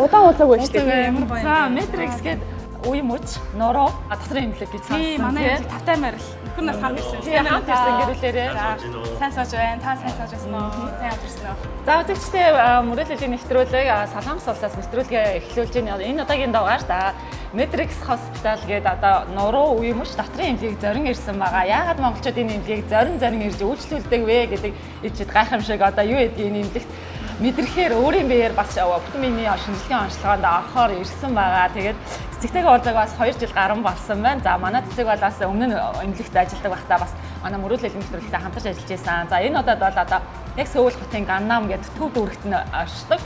Удаан уулзаагүй шүү дээ. Ямар гоё. За, Matrix гээд үе мөч нуруу дотрын эмнэлэг гэж Тийм, сонссон. манай эмнэлэг тавтай морил. Нөхөр нас хамт ирсэн. Тийм, хамт ирсэн гэрүүлээрээ. За, сайн сууж байна. Та сайн сууж байсан уу? Сайн явж ирсэн үү? За, үзэгчдээ мөрөөллийн нэвтрүүлэг Солонгос улсаас нэвтрүүлгээ эхлүүлж байна. Энэ удаагийн дугаар за Matrix Hospital гээд одоо нуруу үе мөч дотрын эмнэлгийг зорин ирсэн байгаа. Яагаад монголчууд энэ эмнэлгийг зорин зорин ирж үйлчлүүлдэг вэ гэдэг ичид гайхамшиг одоо юу гэдгийг энэ эмнэлэгт мэдрэхээр өөрийн биеэр бас бүтэн биений шинжилгээний онцлогоонд орохоор ирсэн байгаа. Тэгээд цэцэгтэйгээ уулзааг бас 2 жил гарan болсон байна. За манай цэцэг бол бас өмнө нь эмнэлэгт ажилладаг байхдаа бас манай мөрөөлөл нэвтрүүлэгтэй хамтарч ажиллаж байсан. За энэ удаад бол одоо яг Сөүл хотын Ганнам гэдэг төв дүүрэгт нь оршдог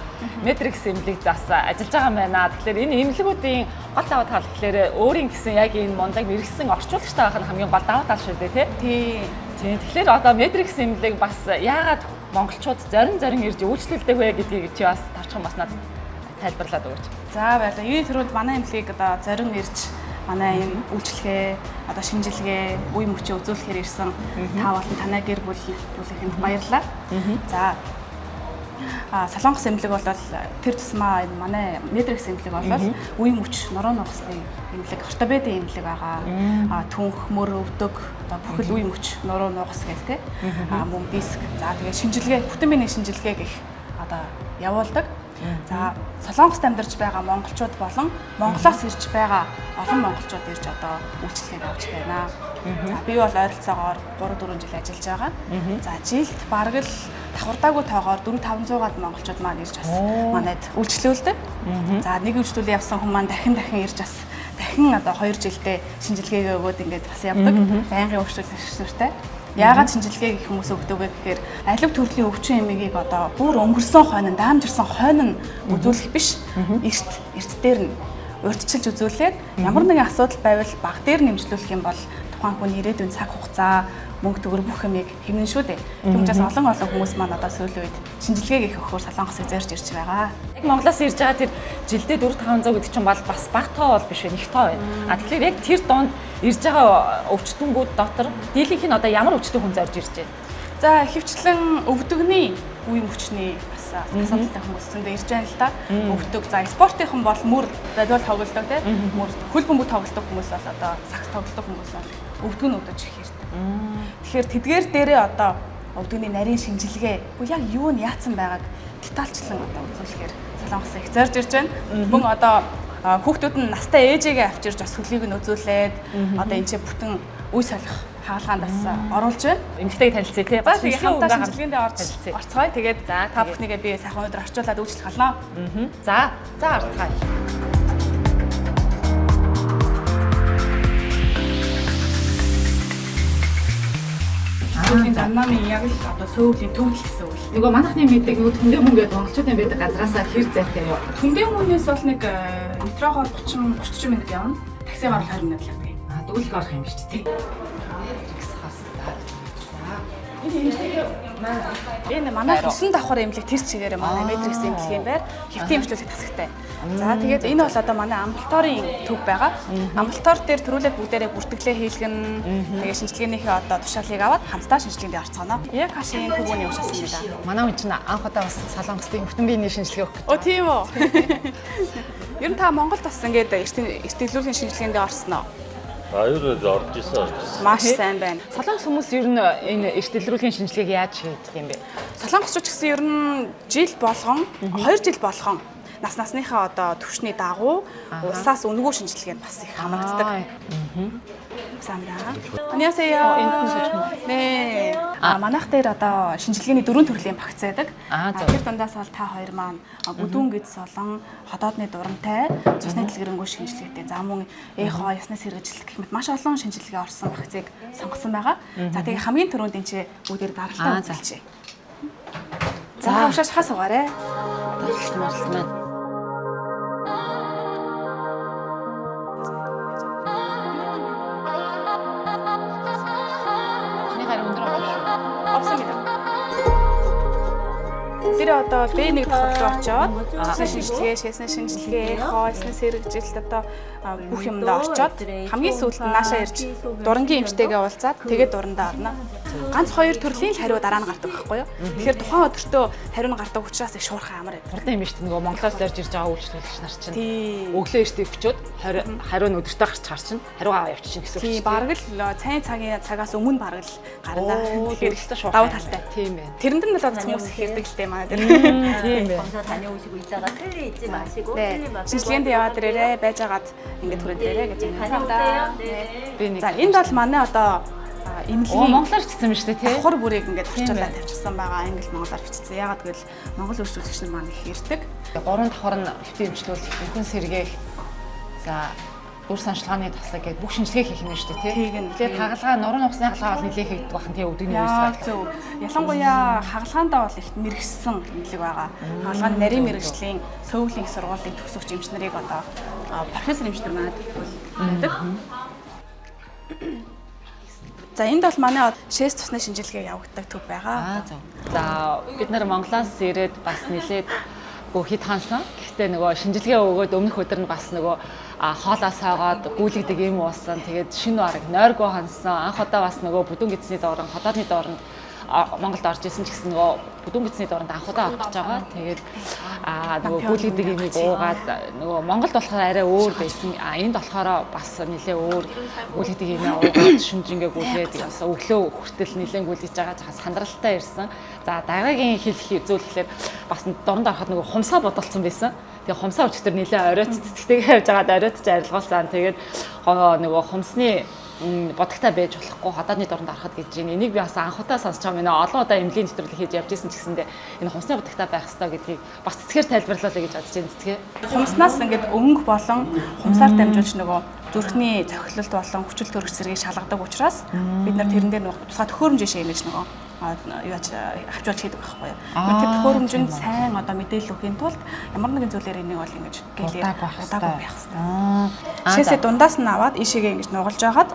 Matrix эмнэлэгт бас ажиллаж байгаа юм байна. Тэгэхээр энэ эмнэлгүүдийн гол даваа тал гэхлээр өөрийн гэсэн яг энэ мундаг мэрэгсэн орчуулагчтай байх нь хамгийн гол даваа тал шүү дээ, тий? Тийм. Тийм. Тэгэхээр одоо Matrix эмнэлэг бас яагаад монголчууд зорин зорин ирж үйлчлүүлдэг вэ гэдгийг чи бас товчхон бас надад тайлбарлаад өгөөч. За, баярлалаа. Юуны түрүүд манай эмнэлгийг одоо зорин ирж манай энэ үйлчлэгээ, одоо шинжилгээ, үе мөчөө үзүүлэхээр ирсэн та болон танай гэр бүл бүлэхэнд баярлалаа. За, Солонгос эмнэлэг бол тэр тусмаа энэ манай Matrix эмнэлэг бол үе мөч нуруу нугасны эмнэлэг, ортопедийн эмнэлэг байгаа. Түнх, мөр, өвдөг одоо бүхэл үе мөч нуруу нугас гэх тээ. Мөн диск. За, тэгээ шинжилгээ, бүтэн биений шинжилгээ гэх одоо явуулдаг. За, Солонгост амьдарч байгаа монголчууд болон Монголоос ирж байгаа олон монголчууд ирж одоо үйлчлэгийг авч байна. За, би бол ойролцоогоор 3 4 жил ажиллаж байгаа. За, жилд бараг л давхардаагүй тоогоор 4 500-аад монголчууд маань ирж бас манайд үйлчлүүлдэг. За, нэг үйлчлүүлээ явсан хүн маань дахин дахин ирж бас дахин одоо 2 жилдээ шинжилгээгээ өгөөд ингээд бас явдаг. Байнгын үйлчлүүлэх нартай. Яагаад шинжилгээ гэх хүмүүс өгдөг вэ гэхээр алив төрлийн өвчин эмигийг одоо бүр өнгөрсөн хойно даамжирсан хойно нь үзүүлэх биш. Эрт эрт дээр нь урьдчилж үзүүлээд ямар нэгэн асуудал байвал баг дээр нэмжлүүлэх юм бол тухайн хүн ирээдүйн цаг хугацаа мөнгө төгрөг бүх юмыг хэмнэн шүү дээ. Тийм учраас олон олон хүмүүс маань одоо сүүлийн үед шинжилгээ гэх өхөөр Солонгосыг зорж ирж байгаа. Яг Монголоос ирж байгаа тэр жилдээ 4 500 гэдэг чинь бол бас бага тоо бол биш вэ, нэг тоо байна. А тэгэхээр яг тэр донд ирж байгаа өвчтөнгүүд дотор дийлэнх нь одоо ямар өвчтөн хүн зорж ирж байна? За, ихэвчлэн өвдөгний үе мөчний бас асуудалтай хүмүүс зөндөө ирж байна л да. Өвдөг. За, спортынхан бол мөр волейбол тоглодог тийм мөр хөл бөмбөг тоглодог хүмүүс бол одоо сакс тоглодог хүмүүс бол өвдөг нь өвдөж их ирдэг. Тэгэхээр тэдгээр дээрээ одоо өвдөгний нарийн шинжилгээ бүх яг юу нь яатсан байгааг детальчлан одоо үзүүлэхээр Солонгос их зорж ирж байна. Мөн одоо хүүхдүүд нь настай ээжигээ авчирч бас хөлийг нь үзүүлээд одоо энэ ч бүтэн үе солих хагалгаанд бас оруулж байна. Эмнэлэгтэйг танилцъя тий. За, тэгээ хамтаа хамт шинжилгээндээ орж танилцъя. орцгоё. Тэгээд За, та тэгээд. бүхнийгээ би сайхан өнөөдөр орчуулад үйлчлэх болно. За, за орцгаая. Сүүлийн Ганнамын яг л одоо Сөүлийн төвл гэсэн үг л. Нөгөө манайхны мэддэг нөгөө түндэ мөнгөд монголчуудын байдаг газраасаа хэр зайтай юу? Түндэ мөнөөс бол нэг метрогоор 30 30 минут явна. Таксигаар бол 20 минут явдаг. А дүүлэх орох юм биш тий. Matrix Hospital. За. Энэ эмнэлэг маань Энэ манай 9 давхар эмнэлэг тэр чигээрээ манай Matrix эмнэлгийн байр хэвтийн эмчлүүлэх тасагтай. За, тэгээд энэ бол одоо манай амбулаторийн төв байгаа. Амбулатори дээр төрүүлээд бүгдээрээ бүртгэлээ хийлгэн. Тэгээд шинжилгээнийхээ одоо тушаалыг аваад хамтдаа шинжилгээндээ орцгоно. Яг хашийн төвөний уушсан юм да. Манай хүн чинь анх удаа бас Солонгосын бүтэн биений шинжилгээ өгөх гэж. Оо, тийм үү. Ер нь та Монголд бас ингээд эртгэлүүлгийн шинжилгээндээ орсон уу? Аюул орж исэн орж исэн. Маш сайн байна. Солонгос хүмүүс ер нь энэ эрт дэлгэрүүлгийн шинжилгээг яаж хийдэг юм бэ? Солонгосчууд ч гэсэн ер нь жил болгон, 2 жил болгон нас насныхаа одоо түвшний дагуу улсаас үнэгүй шинжилгээнд бас их хамрагддаг. 감사합니다. 안녕하세요. энд хүн сууж байна. 네. А манайх дээр одоо шинжилгээний дөрвөн төрлийн багц байдаг. Зөв. Тэр дундаас бол та хоёр маань бүдүүн гэдэс болон ходоодны дурамтай, цусны дэлгэрэнгүй шинжилгээтэй. За, мөн эхо, ясны сэргэжлэл гэх мэт маш олон шинжилгээ орсон багцыг сонгосон байгаа. За, тэгээ хамгийн түрүүнд энэ чи бүгдээр даралтаа үзүүлчихье. За, уншааш хаа суугаарай. Даралт маралт маань. Чиний гар өндөр байгаа шүү. 없습니다. дээр одоо B1 давхар руу очиод цусны шинжилгээ, шээсний шинжилгээ, эхо, эсний сэргэжилт одоо бүх юмдаа очиод хамгийн сүүлд нь наашаа ирж дурангийн эмчтэйгээ уулзаад тэгээд дурандаа орно. Ганц хоёр төрлийн л хариу дараа нь гардаг байхгүй юу? Тэгэхээр тухайн өдөртөө хариу нь гардаг учраас их шуурхай амар байдаг. Хурдан юм биш нөгөө Монголоос зорж ирж байгаа үйлчлүүлэгч нар чинь. Тий. Өглөө эртээ өчөөд хариу нь өдөртөө гарч хар чинь хариугаа аваа явчих чинь гэсэн үг Тий, шүү дээ. бараг л сайн цагийн цагаас өмнө бараг л гарна. Тэгэхээр Тэгэхээр өстой шуурхай. давуу талтай. Тийм байна. Тэрэнд нь л одоо хүмүүс их ирдэг л дээ манай дээр. Тийм байна. 검사 다녀오시고 이따가 틀니 잊지 마시고 네. 틀니 마시고 Шинжилгээнд яваад ирээрээ байжгаад ингээд түрээд ирээрээ гэж 네, 감사합니다. 다녀오세요. 네. Би нэг За энд бол манай одоо Оо эмнэлгийн монголоор бичсэн юм шүү дээ тий. давхар бүрийг ингээд Тийм орчуулаад ээ. тавьчихсан байгаа. Англи монголоор бичсэн. Яагаад гэвэл монгол үйлчлүүлэгч нар маань их ирдэг. Гурван давхар нь хэвтэн эмчлүүлэх, нүхэн сэргээх. За дүр санчлагын таслаг гэдэг бүх шинжилгээ хийх нь шүү дээ тий. Тийм ээ. Тэгэхээр хагалгаа нуруу нугасны хагалгаа бол нэлээ хийгддэг бахан тий өдөрний үес Яа байдаг. зөв. Ялангуяа хагалгаандаа бол их мэрэгсэн эмнэлэг байгаа. Хагалгааны нарийн мэрэгжлийн сөүлийн их сургуулийн төгсөгч эмч нарыг одоо профессор эмч нар маань байдаг. За энд бол манай шээс цусны шинжилгээ явагддаг төв байгаа. Аа зөв. За бид нар Монголоос ирээд бас нэлээд хит хансан. Гэхдээ нөгөө шинжилгээ өгөөд өмнөх өдөр нь бас нөгөө хоолоо сойгоод гүйлэгдэг юм уусан. Тэгээд шинэ бараг нойргоо хансан. Анх удаа бас нөгөө бүдүүн гидсний доорн, ходоодны доорнд Монголд орж исэн ч гэсэн нөгөө бүдүүн гидсний доорнд анх удаа орж байгаа. Тэгээд нөгөө гүйлэгдэг юмыг уугаад нөгөө Монголд болохоор арай өөр байсан. Энд болохоор бас нэлээ өөр гүйлэгдэг юм уугаад шүнжингээ гүйлгээд бас өглөө хүртэл нэлээ гүйлгэж байгаа сандралтай ирсэн. За дараагийн хэлэх зүйл гэхлээр бас дорнд ороход нөгөө хумсаа бодолцсон байсан. Тэгээ хумсаа өчтөр нэлээ оройт цэцэгтэйгээ явж байгаад оройтч арилгуулсан. Тэгээд нөгөө хумсны бодогтой байж болохгүй ходоодны дорнд ороход гэж байна. Энийг би бас анх удаа сонсч байгаа юм. Олон удаа эмнэлгийн нэвтрүүлэг хийж явж исэн ч гэсэндээ энэ хумсны бодогтой байх ёстой гэдгийг бас цэцгээр тайлбарлуулъя гэж бодож байна цэцгээ. Хумснаас ингээд өнгө болон хумсаар дамжуулж нөгөө зүрхний цохилолт болон хүчил төрөх зэргийг шалгадаг учраас бид нар тэрэн дээр нөгөө тусгай төхөөрөмж шээ ингэж нөгөө юу яаж хавчуулж хийдэг байхгүй юу. Тэр төхөөрөмж нь сайн одоо мэдээлэл өгөхийн тулд ямар нэгэн зүйлээр энийг бол ингэж гэлээр Удаагүй байх удаагүй ёстой. байх ёстой. Шээсээ дундаас нь аваад ийшээгээ ингэж нугалж байгаад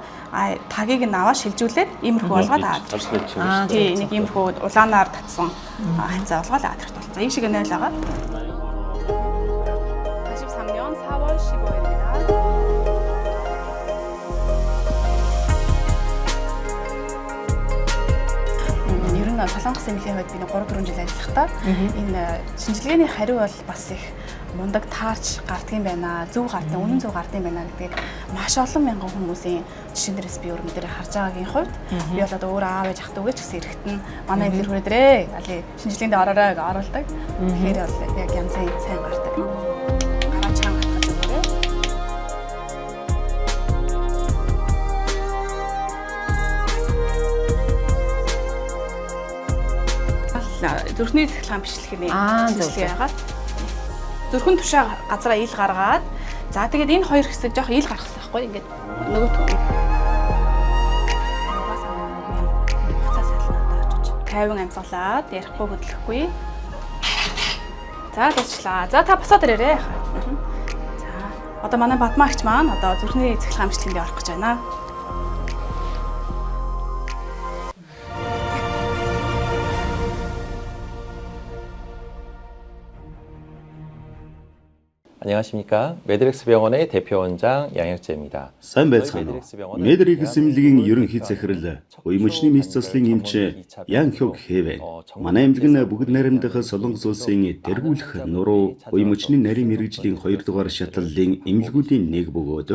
тагийг нь аваад шилжүүлээд иймэрхүү болгоод аваад. Тий, нэг иймэрхүү улаанаар татсан хавцаа болгоод аваад хэрэгтэй болсон. За ийшээгээ 0 байгаа. 83년 4월 15일입니다. Ер нь Солонгос эмнэлгийн хувьд би нэг 3 4 жил ажиллахдаа энэ шинжилгээний хариу бол бас их мундаг таарч гардгийн байна, зөв гардгийн, үнэн зөв гардгийн байна гэдгийг маш олон мянган хүмүүсийн жишээн дээрээс би өөр мэдэрээ харж байгаагийн хувьд би бол одоо өөр аав ээж ах дүүгээ ч гэсэн эрэхтэн манай эмнэлэг хүрээдрээ али шинжилгээнд ороорой гэж оруулдаг. Тэгэхээр бол яг янзын сайн гардаг. Гараа чанга хатгаж өгөөрэй. Зүрхний цахилгаан бичлэхний Аа, зөв, шинжилгээ яагаад зүрхэн тушаа газараа ил гаргаад за тэгээд энэ хоёр хэсэг жоох ил гарах хэрэгтэй байхгүй ингээд нөгөө түү хуцаа салнаа одоо очиж тайван амьсгалаад ярихгүй хөдлөхгүй. За дуусчлаа. За та босоод ирээрэй. За одоо манай Бадмаагч маань одоо зүрхний цахилгаан бичлэгэндээ орох гэж байна. 안녕하십니까. 메드렉스 병원의 대표원장 양혁재입니다. Сайн байцгаана уу? Медрикс эмнэлгийн ерөнхий захирал, уямжны мэс заслын эмч Ян Хёг Хэвэн. Манай эмнэлэг нь бүгд найрамдах Солонгос улсын тэргүүлэх нуруу уямжны нарийн мэргэжлийн 2 дугаар шатлалын эмнэлгүүдийн нэг бөгөөд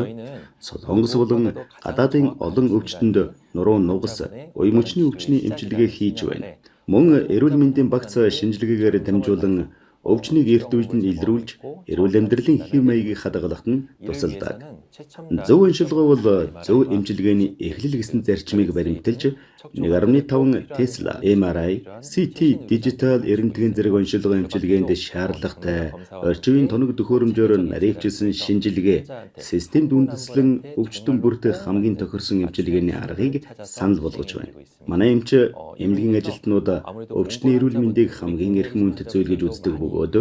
Солонгос болон гадаадын олон өвчтөнд нуруу нугас уямжны өвчний эмчилгээ хийж байна. Мөн эрүүл мэндийн багц шинжилгээгээр дамжуулан өвчнийг эрт үед нь илрүүлж, эрүүл амьдралын хэв маягийг хадгалахад нь тусалдаг. Зөв оншилгоо бол зөв эмчилгээний эхлэл гэсэн зарчмыг баримталж 1.5 Tesla MRI, CT дижитал рентген зэрэг оншилгоо эмчилгээнд шаардлагатай орчин үеийн тоног төхөөрөмжөөр наривчилсан шинжилгээ системд үндэслэн өвчтөн бүрт хамгийн тохирсон эмчилгээний аргыг санал болгож байна. Манай эмч эмнэлгийн ажилтнууд өвчтний эрүүл мэндийг хамгийн эрхэм үнэт зүйл гэж үздэг бөгөөд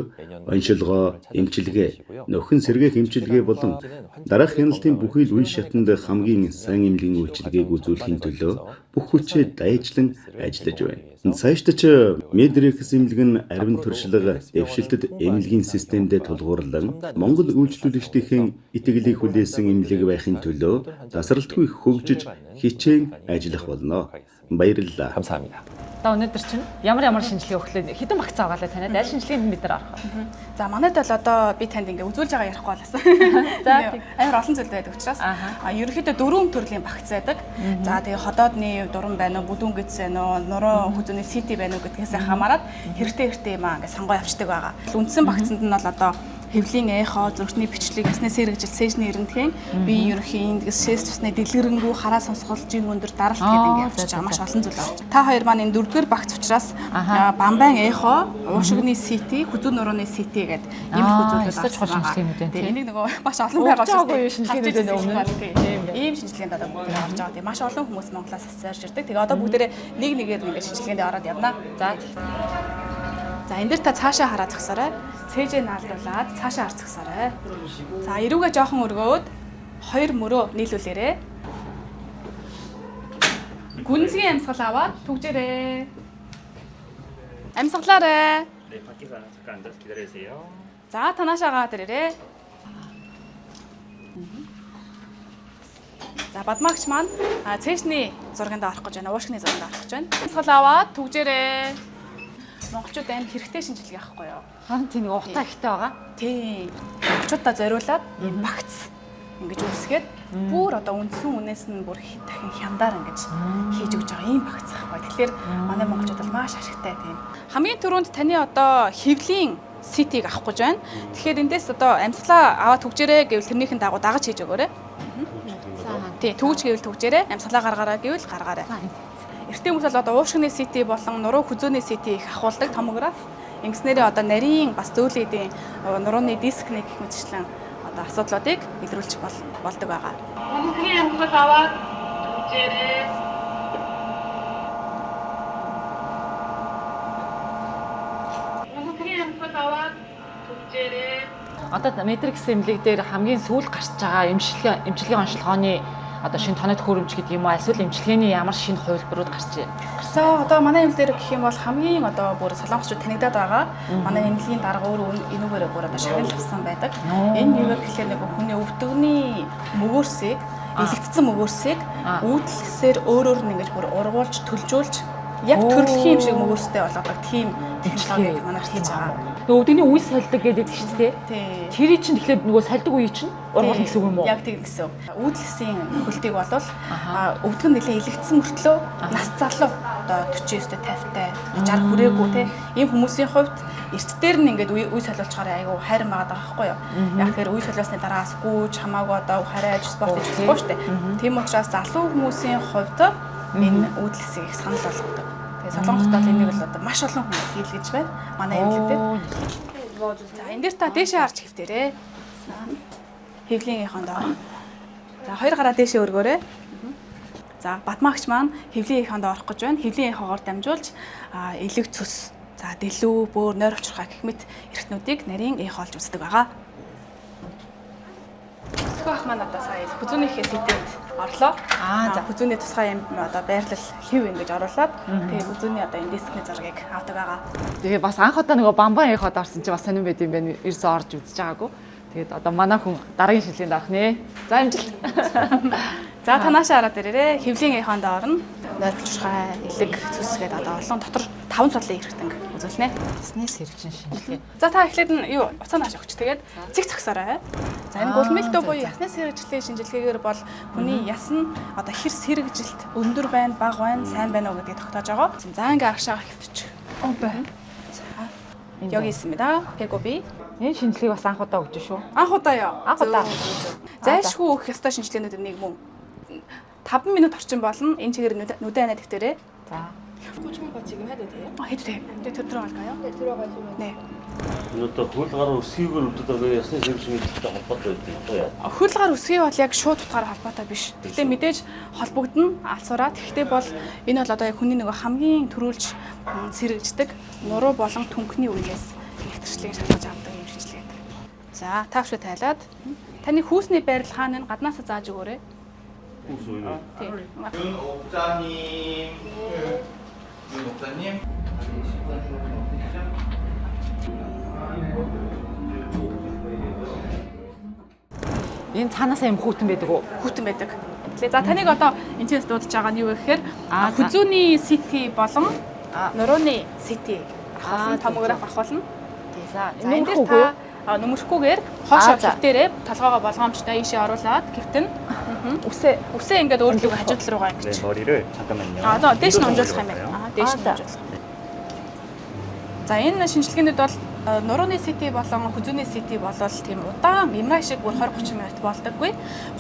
оншилгоо, эмч Эмчилгээ, нөхөн сэргээх эмчилгээ болон дараах хяналтын бүхий л үе шатанд хамгийн сайн эмнэлгийн үйлчилгээг үзүүлэхийн төлөө бүх хүчээ дайжлан ажиллаж байна. Цаашдаа ч Медрекс эмнэлэг нь аривын туршлага дэвшилтэд эмнэлгийн системдээ тулгуурлан Монгол үйлчлүүлэгчдийн итгэлийг хүлээсэн эмнэлэг байхын төлөө тасралтгүй хөгжиж хичээн ажиллах болно. Баярлалаа. 감사합니다. Одоо өнөөдөр чинь ямар ямар шинжилгээ өглөө хэдэн багц авгаалаа танад аль шинжилгээнд бид нар орох вэ? За манайд бол одоо би танд ингээ үзүүлж байгаа ярихгүй болоос. За, Амар олон зүйл байдаг учраас Аха. а ерөнхийдөө дөрвөн төрлийн багц байдаг. За тэгээ ходоодны дуран байна уу, бүдүүн гэц байна уу, нуруу хүзүүний сити байна уу гэдгээс хамаарат хэрэгтэй хэрэгтэй юм аа ингээ сонгоо явцдаг байгаа. Үндсэн багцанд нь бол одоо хэвлийн эхо, зүрхний бичлэг, ясны сэргэжил, цээжний эрентхэн, бие ерөнхий эндгэс, шээс цусны дэлгэрэнгүй хараа сонсгол, жин өндөр даралт гэдэг ингээ Аа, явчихж за, байгаа. за, Маш олон зүйл орж. Та хоёр маань энэ дөрөвдүгээр багц учраас Аха. бамбайн эхо, уушигны сити, хүзүү нурууны сити гэдэг иймэрхүү Аа, зүйлүүд ёстой чухал орсон байгаа. шинжилгээнүүд байна, Тийм, тийм. энийг нөгөө маш олон Өгч байгаа учраас байгаагүй шинжилгээнүүд байна өмнө нь. тийм. Тийм байна. Ийм шинжилгээнд одоо бүгдээ орж байгаа. Тийм маш олон хүмүүс Монголоос асарч ирдэг. Тэгээ одоо бүгдээрээ нэг нэгээр ингээд шинжилгээнд ороод явна. За За энэ дэр та цаашаа хараа зогсоорой. Цээжээ наалдуулаад цаашаа хар зогсоорой. За эрүүгээ жоохон өргөөд хоёр мөрөө нийлүүлээрэй. Гүнзгий амьсгал аваад түгжээрэй. Амьсгалаарай. 네, 밖에서 잠깐 앉아서 기다려주세요. За танаашаа гаад ирээрэй. За бадмаагч маань цээжний зурганд орох гэж байна. Уушгины зурганд орох гэж байна. Амьсгал аваад түгжээрэй. Монголчууд аим хэрэгтэй шинжилгээ авахгүй юу? Харин тийм нэг утаа ихтэй байгаа. Тийм. Монголчуудаа зориулаад ийм багц ингэж үүсгээд бүр одоо үндсэн үнээс нь бүр дахин хямдаар ингэж хийж өгч байгаа ийм багц байхгүй. Тэгэхээр манай монголчууд бол маш ашигтай тийм. Хамгийн түрүүнд таны одоо хэвлийн ситийг авах гэж байна. Тэгэхээр эндээс одоо амьсгалаа аваад түгжээрэй гэвэл тэрнийхэн дагуу дагаж хийж өгөөрэй. Тий, түгж гэвэл түгжээрэй, амьсгалаа гаргаарай гэвэл гаргаарай. Эртний хүмүүс бол одоо уушгины сити болон нуруу хүзүүний сити их ахуулдаг томограф. Ингэснээрээ одоо нарийн бас зөөлөн эдийн нурууны дискний гэх мэтчлэн одоо асуудлуудыг илрүүлж болдог байгаа. Үнэхээр амьсгал аваад түгжээрэй. Үнэхээр амьсгал аваад түгжээрэй. Одоо Matrix эмнэлэг дээр хамгийн сүүл гарч байгаа эмчилгээ эмчилгээ онцлогооны одоо шинэ тоног төхөөрөмж гэдэг юм уу эсвэл эмчилгээний ямар шинэ хувилбарууд гарч За одоо манай эмнэлэг дээр гэх юм бол хамгийн одоо бүр солонгосчууд танигдаад байгаа. Манай эмнэлгийн дарга өөр энүүгээрээ бүр одоо шагнал авсан байдаг. Энэ юу вэ гэхлээр нэг хүний өвдөгний мөгөөрсийг, илэгдсэн мөгөөрсийг үүдэлсээр өөрөөр нь ингэж бүр ургуулж, төлжүүлж яг төрөлхийн юм шиг мөгөөрстэй болгодог тийм технологиг манай хийж байгаа. Нөгөө өвдөгний үе сольдог гэдэг чинь тий. Тий. Тэрий чинь тэгэхээр нөгөө сольдог үе чинь ургуул гэсэн үг юм уу? Яг тийм гэсэн үг. Үүдэлсийн хөлтийг болвол өвдгөн нэлээ илэгдсэн мөртлөө нас залуу одоо 49-тэй 50-тай 60 хүрээгүй те ийм хүмүүсийн хувьд эрт дээр нь ингээд үе солиулчихаар айгүй хайран байгаад байгаа байхгүй юу. Яг тэгэхээр үе солиосны дараас гүйж хамаагүй одоо харайж спорт хийж болохгүй шүү дээ. Тийм учраас залуу хүмүүсийн хувьд энэ үүдэлсийг их санал болгодог. Тэгээ Солонгост бол энийг л одоо маш олон хүмүүс хийлгэж байна. Манай эмнэлэг дээр. За энэ дээр та дээшээ харж хэвтэрээ. Хэвлийнхээ доо. За хоёр гараа дээшээ өргөөрэй. За Батмаагч маань хэвлийн эхонд орох гэж байна. Хэвлийн эхоогоор дамжуулж элэг цөс, за дэлүү, бөөр, нойр учрахаа гэх мэт эрхтнүүдийг нарийн эхо олж үздэг байгаа. Өсгөө ах маань одоо сая хүзүүнийхээ сэтэнд орлоо. Аа, за. Хүзүүний тусгай юм одоо байрлал хэв ингэж оруулаад тэгээ хүзүүний одоо энэ дискний зургийг авдаг байгаа. Тэгээ бас анх удаа нөгөө бамбан эход орсон чи бас сонирн байд юм байна. Ерөөсөө орж үзэж байгаагүй. Тэгээд одоо манай хүн дараагийн шинжилгээнд орох нэ. За амжилт. За танаашаа хараад ирээрээ. Хэвлийн эхонд орно. Нойрчурхай, элэг цөс гэдэг одоо олон дотор таван судлын эрхтэнг үзүүлнэ. Ясны сэрэгчин шинжилгээ. За та эхлээд нь юу уцаа нааш өгч тэгээд цэг зогсоорой. За энэ гулмэлдөө буюу ясны сэргэжлийн шинжилгээгээр бол хүний яс нь одоо хэр сэргэжилт өндөр байна, бага байна, сайн байна уу гэдгийг тогтоож байгаа. За ингээ аршаага хэвтчих. Оо бай. За. 여기 있습니다. 배고비. Энэ шинжилгээг бас анх удаа өгч шүү. Анх удаа юу? Анх удаа. Зөв, зөв, зөв. Зайлшгүй өгөх ёстой шинжилгээнүүдийн нэг мөн. 5 минут орчим болно. Энэ чигээр нүдэ анаа тэгтэрээ. За. 초음파 지금 해도 돼요? 아, 해도 돼. 네, 들어갈까요? 네, 들어가시면 네. Энэ одоо хөл гар өсгийгээр өвдөд байгаа ясны сэрэмжтэй холбоотой байдаг юм уу яа? Хөл гар өсгий бол яг шууд утгаараа холбоотой биш. Гэхдээ мэдээж холбогдно алсуураа. Тэгэхдээ бол энэ бол одоо яг хүний нөгөө хамгийн төрүүлж сэргэждэг нуруу болон түнхний үеэс нэгтэрчлэгийг шалгаж авдаг юм шинжилгээ. За, таавшиг тайлаад таны хүүсний байрлал хаана нь гаднаасаа зааж өгөөрэй. Хүүс үү? Тийм. 윤옥자님. 윤옥자님. Энэ цаанаасаа юм хүүтэн байдаг уу? Хүүтэн байдаг. Тэгээ за таныг одоо энэчээс дуудаж байгаа нь юу вэ гэхээр Аа, за. хүзүүний CT болон нурууны CT Аа, авах болно, томограф авах болно. За, За энэ дээр та нүмерхгүйгээр хоошоо гифтэрээ толгоогоо болгоомжтой ийшээ оруулаад гифтэн Үсээ үсээ ингээд өөр лүг хажуу тал руугаа 네, ингэж. 머리를 잠깐만요. А одоо дээш нь 위로 унжуулах юм байна. 올려볼까요? Аа дээш нь за. унжуулах. За энэ шинжилгээнүүд бол нурууны CT болон хүзүүний CT болол тийм удаан MRI шиг бүр 20 30 минут болдоггүй.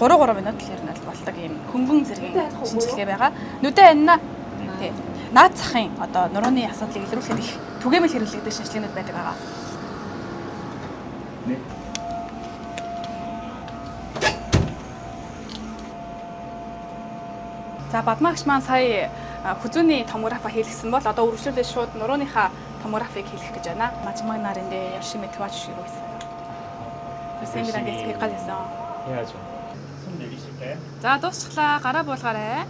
3 3 минут л ер нь бол болдог ийм хөнгөн зэргийн шинжилгээ байгаа. Нүдэ анна. Тий. Наад захын одоо нурууны асуудлыг илрүүлэхэд их түгээмэл хэрэглэгдэх шинжилгээнүүд байдаг байгаа. 네. За Бадмаагч маань сая хүзүүний томографа хийлгэсэн бол одоо үргэлжлүүлээ шууд нурууныхаа томографыг хийлгэх гэж байна. 마지막 날인데 열심히 도와주시고 있어요. 쌤이랑 계속 헷갈렸어. 해야죠. 숨 내리실까요? За дуусчлаа. Гараа буулгаарай.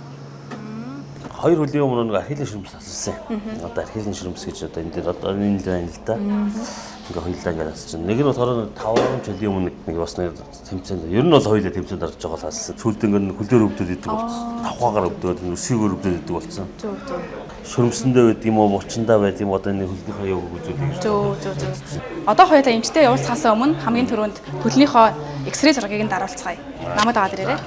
Хоёр хөлийн өмнө нэг архилийн шүрмс асарсан. Одоо архилийн шүрмс гэж одоо энэ дээр одоо энэ л байна л да. Ингээ хоёулаа ингээ асарч. Нэг нь болохоор 5 жилийн өмнө нэг бас нэг тэмцээнд. Ер нь бол хоёулаа тэмцээнд орж байгаа л асарсан. Сүүлд ингээ хөлөөр өвдөд идэг болсон. Давхаагаар өвдөд, өсгийгөр өвдөд идэг болсон. Зөв зөв. Шүрмсэндээ байд юм уу, булчиндаа байд юм одоо энэ хөлнийхөө явг үзүүлэх. Зөв зөв зөв. Одоо хоёулаа эмчтэй уулзахаас өмнө хамгийн түрүүнд хөлнийхөө X-ray зургийг нь даруулцгаая. Намайг дагаад ирээрэй.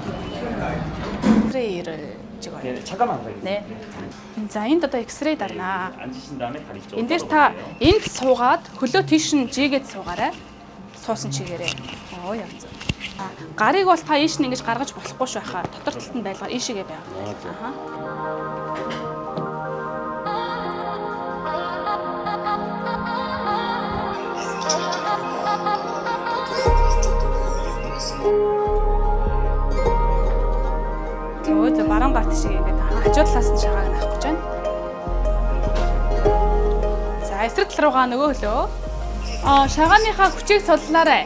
X-ray-를 찍어요. 네, 잠깐만 앉아 네. 계세요. За энд одоо X-ray дарнаа. 앉으신 다음에 다리 쪽으로 Энэ дээр та энд суугаад хөлөө тийш нь жигээд суугаарай. Суусан чигээрээ. Оо яг зөв. А, гарыг бол та ийш нь ингэж гаргаж болохгүй шүү хаа. Дотор талд нь байлгаар ийшээгээ байга. Аха. Зөв зөв баруун гар тийшээ ингээд хажуу талаас нь шагааг нь авах гэж байна. За эсрэг тал руугаа нөгөө хөлөө. Аа шагааныхаа хүчийг суллаарай.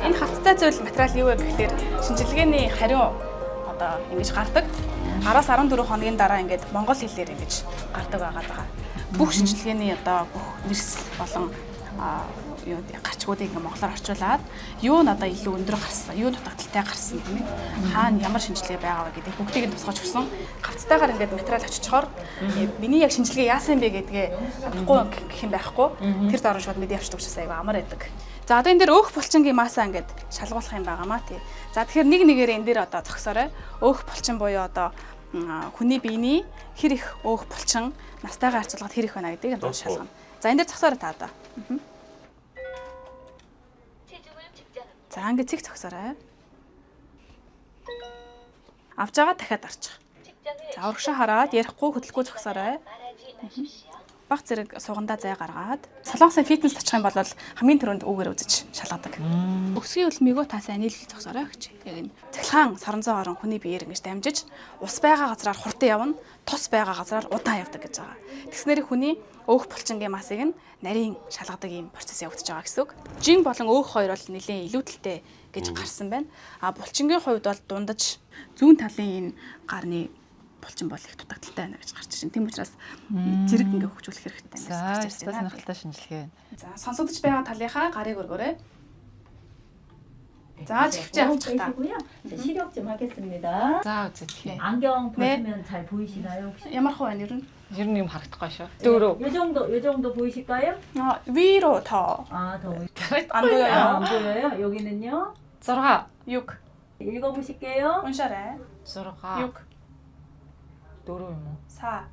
Энэ хавцтай зүйл материал юу вэ гэхлээр шинжилгээний хариу одоо ингэж гардаг. 10-аас 14 хоногийн дараа ингээд монгол хэлээр ингэж гардаг байгаа даа. Бүх шинжилгээний одоо бүх нэрс болон юу гарчгуудыг ингээд монголоор орчуулад юу нь одоо илүү өндөр гарсан, юу дутагдaltaй гарсан тийм ээ. Хаана ямар шинжилгээ байгаа вэ гэдэг бүгдийг нь тусгаж өгсөн. Хавцтайгаар ингээд материал очичхоор миний яг шинжилгээ яасан бэ гэдгээ чадахгүй гэх юм байхгүй. Тэр дорн шууд мэдээ авчдаг учраас айгүй амар байдаг. За одоо энэ дээр өөх булчингийн масаа ингээд шалгуулах юм байгаамаа тий. За тэгэхээр нэг нэгээр энэ дээр одоо зогсоорой. Өөх булчин буюу одоо хүний биений хэр их өөх булчин настайгаа харьцуулахад хэр их байна гэдгийг одоо шалгана. За энэ дээр зогсоорой та одоо. За ингээд цэг зогсоорой. Авч байгаа дахиад арчих. За урагшаа хараад ярихгүй хөдөлгүй зогсоорой. Баг зэрэг сугандаа зай гаргаад Солонгосын фитнес очих юм бол хамгийн түрүүнд үүгээр үзэж шалгадаг. Өсгийн хөлмийгөө та сайн нийлэл зогсоорой гэж. Яг энэ цахилгаан соронзон орон хүний биеэр ингэж дамжиж ус байгаа газраар хурдан явна, тос байгаа газраар удаан явдаг гэж байгаа. Тэгснээр хүний өөх булчингийн масыг нь нарийн шалгадаг ийм процесс явагдаж байгаа гэсэн үг. Жин болон өөх хоёр бол нэлээд илүүдэлтэй гэж гарсан байна. А булчингийн хувьд бол дундаж зүүн талын энэ гарны булчин бол их дутагдaltaй байна гэж гарч ирсэн. Тийм учраас зэрэг ингээ хөгжүүлэх хэрэгтэй гэж За, гарч ирсэн ёстой байна. сонирхолтой шинжилгээ байна. За сонсогдож байгаа талынхаа гарыг өргөөрэй. За чивчээ авчих та. 빼시고요. 자, 시력 좀 하겠습니다. За үзье. 안경 네. 벗으면 잘 보이시나요 혹시? Ямар хуу байна ер нь? Ер нь юм харагдахгүй шүү. Дөрөв. 요 정도 요 정도 보이실까요? Аа 위로 더. 아, 더 안 아, 보여요. 안 보여요? 여기는요? 6. 6. 읽어보실게요. Уншаарай. 6. 6 4 юм уу? 4.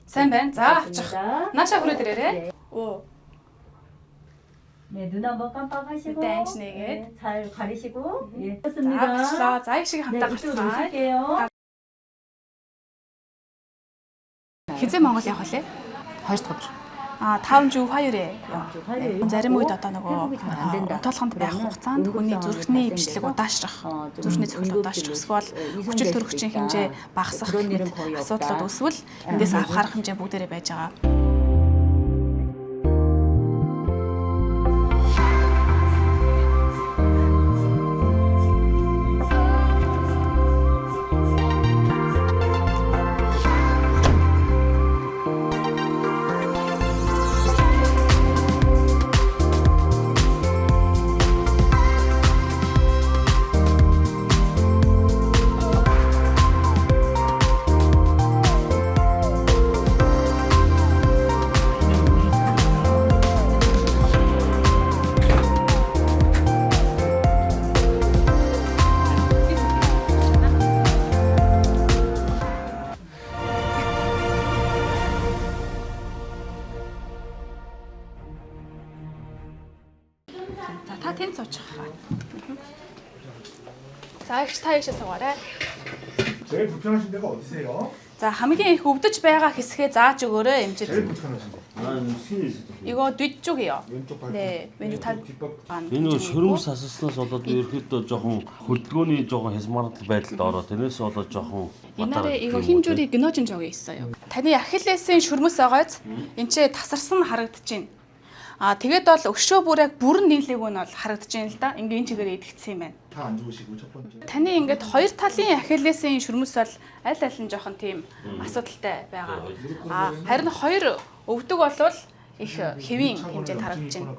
Сайн байна. За авчих. 좋습니다. Нааша хүрээд ирээрэй. 5. 네, 눈 한번 깜빡하시고 일단 진행해. 네, 잘 가리시고 예, За 좋습니다. авчлаа. За их шиг 네, хамтаа 이쪽으로 гарцгаая. 오실게요. Хизээ Монгол явах вэ? 2 дахь өдөр. 아, 다음 주 화요일에. 다음 주 화요일. Зарим үед одоо нөгөө 회복이 잘 안 된다. унтуулганд байх 그러면 хугацаанд хүний 응급상황이 зүрхний 발생돼서 ивчлэг удаашрах, 좀 зүрхний цохилт удаашрах 응급실로 эсвэл 이송될 хүчил 수도 төрөгчийн 있다. хэмжээ багасах 그런 일은 мэт 거의 асуудлууд 없다. үүсвэл эндээс авах арга хэмжээ бүгдээрээ байж байгаа. За та тэнд суучих хаа. За ихч та ийшээ суугаарай. 제일 불편하신 데가 어디세요? За хамгийн их өвдөж байгаа хэсгээ зааж өгөөрэй эмчид. 제일 불편하신 데. 이거 뒤쪽이요. 왼쪽 발목. 네, 왼쪽 다 뒷발. Энэ нөгөө шөрөмс асарснаас болоод ерөөхдөө жоохон хөдөлгөөний жоохон хязгаарлалт байдалд ороод тэрнээс болоод жоохон 옛날에 이거 흰 줄이 끊어진 적이 있어요. Таны ахиллесийн шүрмэс байгааз энэ ч тасарсан харагдаж байна. А тэгээд бол өшөө бүр яг бүрэн нийлээгүй нь бол харагдаж байна л да. Ингээ энэ чигээр идэгдсэн юм байна. 다 안 좋으시고 첫 번째. Таны ингээд хоёр талын ахиллесийн шүрмэс бол аль аль нь жоохон тийм асуудалтай байгаа. А харин хоёр өвдөг болвол их хэвийн хэмжээнд харагдаж байна.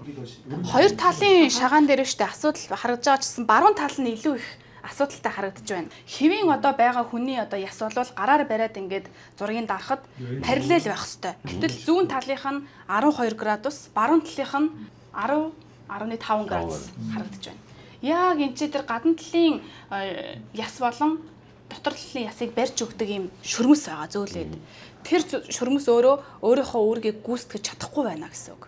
Хоёр талын шагаан дээр штэ асуудал харагдаж байгаа ч гэсэн баруун тал нь илүү их асуудалтай харагдаж байна. Хэвийн одоо байгаа хүний одоо яс болвол гараар бариад ингээд зургийг дарахад параллел байх хэвээр. Гэтэл зүүн талынх нь 12 градус, баруун талынх нь 10 10.5 градус харагдаж байна. Яг энэ чи тэр гадна талын яс болон дотор талын ясыг барьж өгдөг юм шүрмэс байгаа зөөлээд. Тэр шүрмэс өөрөө өөрийнхөө үүргийг гүйцэтгэж чадахгүй байна гэсэн үг.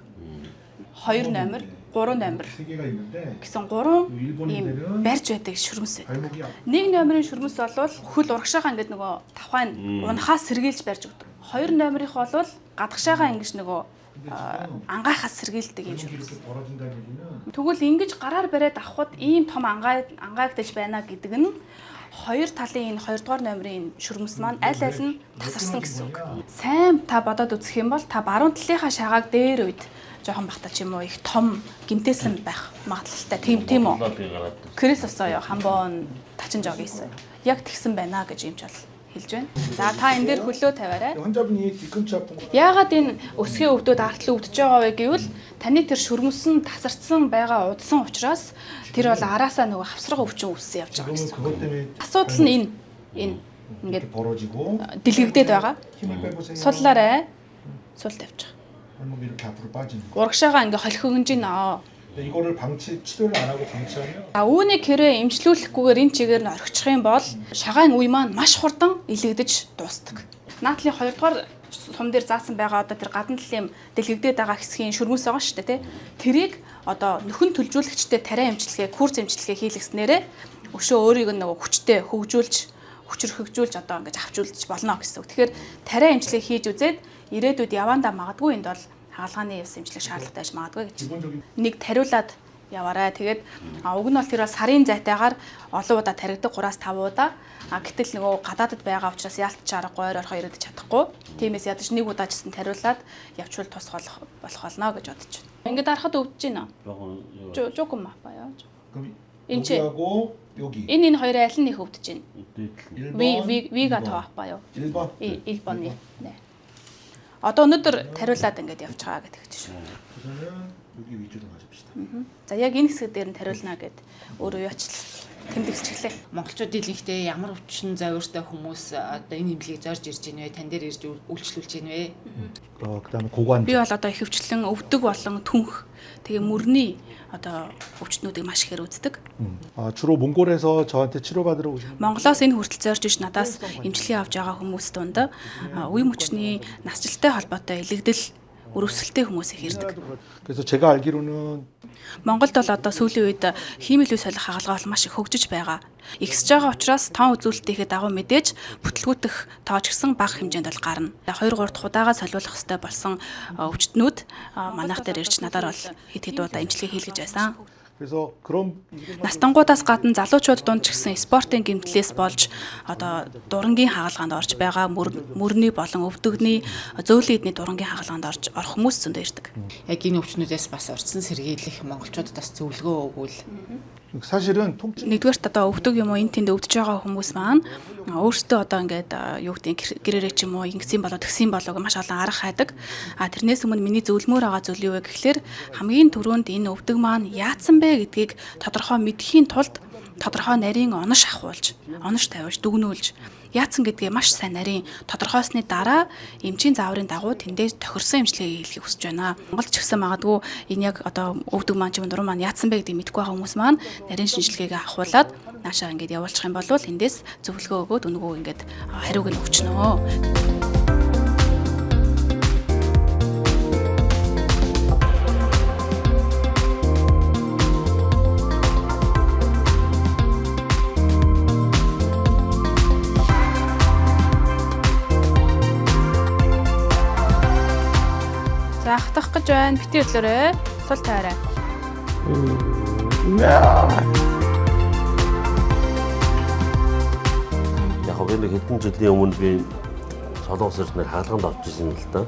2 номер, 3 номер 세 개가 있는데 гэсэн 3 ийм барьж байдаг шүрмэс байдаг. 발목이 Нэг номерын шүрмэс бол хөл урагшаага ингээд нөгөө тавхай нь унахаас сэргийлж барьж өгдөг. Хоёр номерынх бол гадагшаага ингэж нөгөө ангаахаас сэргийлдэг юм 발목이 шүрмэс. 이렇게 벌어진다는 얘기는 Тэгвэл ингэж гараар бариад авахд ийм том ангаа ангаагдаж байна гэдэг нь хоёр талын энэ хоёрдугаар номерын энэ шүрмэс маань аль аль нь тасарсан гэсэн үг. Сайн та бодоод үзэх юм бол та баруун талынхаа шагааг дээр үед жоохон бахта ч юм уу их том гимтээсэн байх магадлалтай. Тийм тийм үү? Крис осоё хамбон тачин жог 있어요. Яг тэгсэн байна гэж юмч бол хэлж байна. За та энэ дээр хөлөө тавиарай. 환자분이 뒤꿈치 아픈 거 Яагаад энэ өсгийн өвдөд артлан өвдөж байгаа вэ гэвэл таны тэр шүрмэс нь тасарсан байгаа удсан учраас тэр бол араасаа нөгөө хавсрага өвчин үүссэн явж байгаа 지금은 гэсэн. 그것 때문에 Асуудал нь энэ энэ ингээд 이렇게 벌어지고 дэлгэгдээд байгаа. 힘을 빼보세요. Суллаарай. Сул тавьчих. 발목이 이렇게 앞으로 빠지는 거. Урагшаага ингээ холхигнж гинэ. 근데 이거를 방치 치료를 안 하고 방치하면 За үүнийг хэрэг эмчлүүлэхгүйгээр энэ чигээр нь орхичих юм бол шагаан үе маань маш хурдан илэгдэж дуустдаг. Наадлын 2 дугаар сум дээр заасан байгаа одоо тэр гадна талын дэлгэгдээд байгаа хэсгийн шүрмэс байгаа шүү дээ тий. Тэрийг одоо нөхөн төлжүүлэгчтэй тариа эмчилгээ, курс эмчилгээ хийлгэснээрээ өшөө өөрийг нь нөгөө хүчтэй хөгжүүлж хүчрхэгжүүлж одоо ингэж авч үлдэж болно гэсэн үг. Тэгэхээр тариа эмчилгээ хийж үзээд ирээдүйд явандаа магадгүй энд бол хагалгааны ёс эмчлэх шаардлагатай байж магадгүй гэж 기본적인 нэг тариулаад яваарай. Тэгээд уг нь бол тэр бол сарын зайтайгаар олон удаа таригдаг 3-5 удаа. А гэтэл нөгөө гадаадд байгаа учраас яалтч аргагүй ойр орхоо ирээд чадахгүй. Тиймээс ядаж нэг удаа ч гэсэн тариулаад явчвал тус болох болох болно гэж бодож байна. Ингээд дарахад өвдөж байна. Жугум апаа. 그럼 인체. 여기하고 여기 Энэ энэ хоёрын аль нь их өвдөж байна? 1번 Ви ви вига тоо апаа юу? 1번 1번. 네. Одоо өнөөдөр тариулаад ингээд явчихаа гэдэг чинь шүү. 우선은 여기 위주로 가줍시다. За яг энэ хэсэг дээр нь тариулна гэд өөрөө яачлаа. Тэмдэглэчихлээ. Монголчууд дэлгэхдээ ямар өвчин зовиртой хүмүүс одоо энэ эмнэлгийг зорж ирж гинэ вэ? Тан дээр ирж үйлчлүүлж гинэ вэ? 그다음에 고관절 Би бол одоо ихэвчлэн өвдөг болон түнх тэгээ мөрний одоо өвчтнүүдийг маш ихээр үздэг. 아, 주로 몽골에서 저한테 치료받으러 오시는 Монголоос энэ хүртэл зорж иш надаас эмчилгээ авч байгаа хүмүүс дунд үе мөчний насжилттай холбоотой илэгдэл Өрөвсөлтэй хүмүүс их ирдэг. 그래서 제가 알기로는 Монголд бол одоо сүүлийн үед хиймэл үе солих хагалгаа бол маш их хөгжиж байгаа. Ихсэж байгаа учраас тоон үзүүлэлтийнхээ дагуу мэдээж бүтлгүүтэх тоо ч гэсэн бага хэмжээнд бол гарна. 2 3 дахь удаага солиулах ёстой болсон өвчтнүүд манайх дээр ирж надаар бол хэд хэд удаа эмчилгээ хийлгэж байсан. 그래서 그런 Настангуудаас гадна залуучууд дунд ч гэсэн спортын гэмтлээс болж одоо дурангийн хагалгаанд орж байгаа мөрний болон өвдөгний зөөлөн эдний дурангийн хагалгаанд орж орох хүмүүс зөндөө ирдэг. Яг энэ өвчнүүдээс бас урьдчилан сэргийлэх монголчуудад бас зөвлөгөө өгвөл 사실은 통증 Нэгдүгээрт одоо өвдөг юм уу энэ тэнд өвдөж байгаа хүмүүс маань өөрсдөө одоо ингээд юу гэдэг гэрээрээ ч юм уу ингэсэн болоо тэгсэн болоо гэж маш олон арга хайдаг. А тэрнээс өмнө миний зөвлөмөр байгаа зүйл юу вэ гэхлээр хамгийн түрүүнд энэ өвдөг маань яатсан бэ гэдгийг тодорхой мэдэхийн тулд тодорхой нарийн онош авахулж, онош тавиулж, дүгнүүлж яатсан гэдгээ маш сайн нарийн тодорхойсны дараа эмчийн зааврын дагуу тэндээ тохирсон эмчилгээг хийлгэхийг хүсэж байна. Монголд ч гэсэн магадгүй энэ яг одоо өвдөг маань ч юм уу нуруу маань яатсан бэ гэдгийг мэдэхгүй байгаа хүмүүс маань нарийн шинжилгээг авахуулаад наашаа ингээд явуулчих юм бол эндээс зөвлөгөө өгөөд өнгөө ингээд хариуг нь өгчнөө. За хатах гэж байна. Бити өглөөрэй. Сул тайраа. Яг би нэг хэдэн жилийн өмнө би Солонгос ирж нэг хагалгаанд орж исэн л да.